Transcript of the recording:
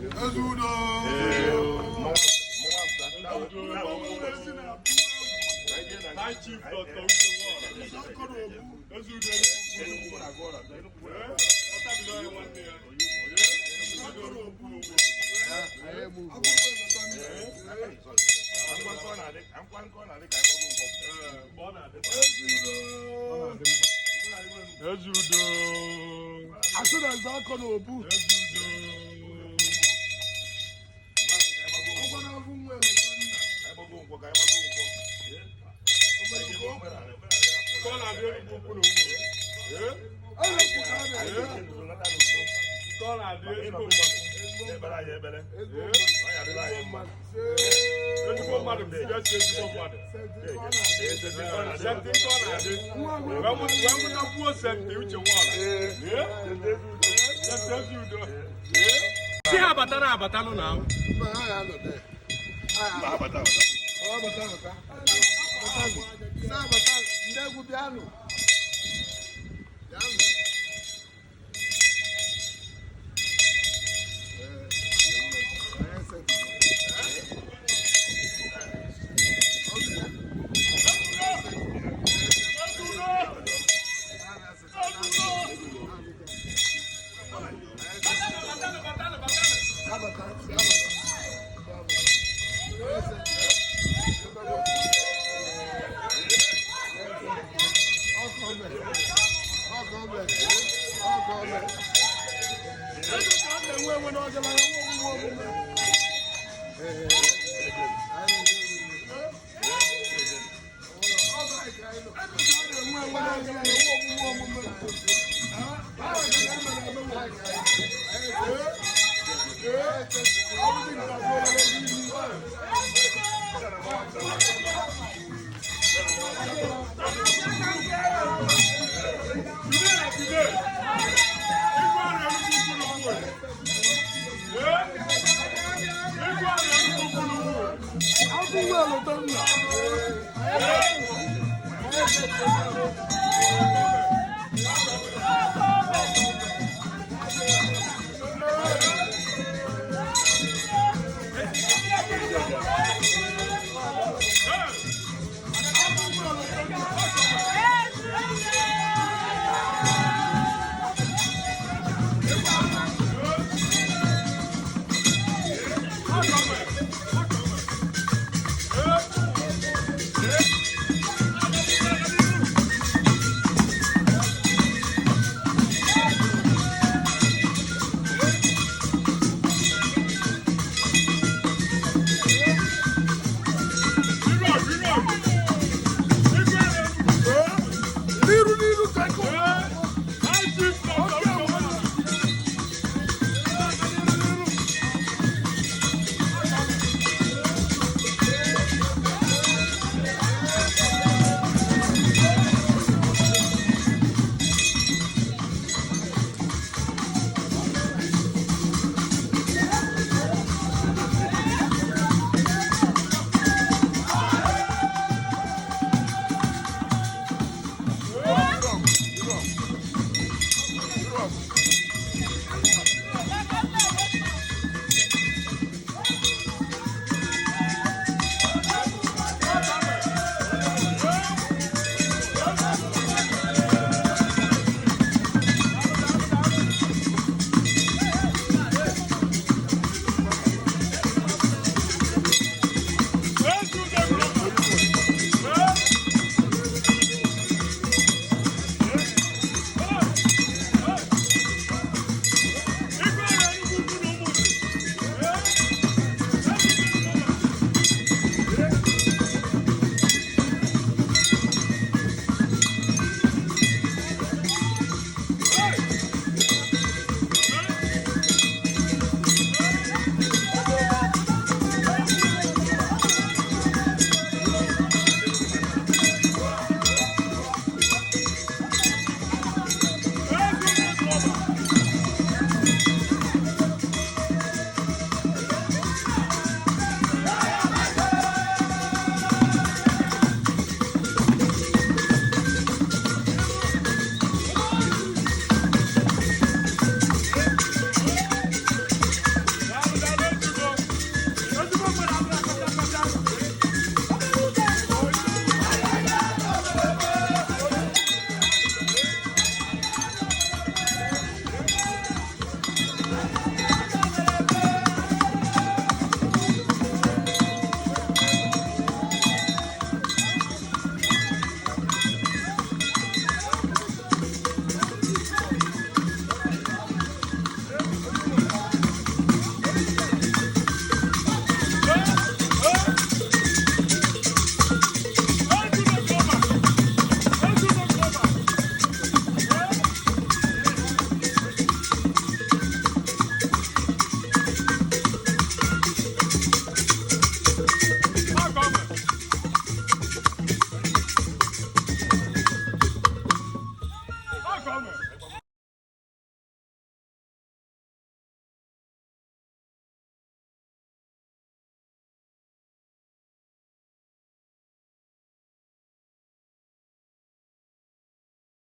Ezudo. High Chief Dr. Uche Nwora. Ezudo. Ọtabilo nwanne ya. Ezudo. Asị na nze akọ na obu. Ezudo. Ọkwa na-abụ nwa eleta nna. Ka ọ na-abịa Enugwu Ukwu na Ụmụ. Ọ na-ekwu ka a na-eme. Ka ọ na-adị ezigbo mmadụ. Ezigbo mmadụ bụ esi ezigbo mmadụ. Senti nke ọ na-adị. Wee mụtakwuo Senti Uche Nwala. Senti Ezudo. Si ha batara abatanụ na ahụ. Mba, ha ga-anọ there. Ha ga-anọ. Ọ bata bata. Batanụ. Sị abata, ndị egwu bịanụ. Bịanụ. Ee, onye setụrụ. Okay. Batanụ, batanụ, batanụ. Abata, sị abata. Onye setụrụ. Today na today. Igwe ara Enugwu Ukwu na Ụmụ. Igwe ara Enugwu Ukwu na Ụmụ.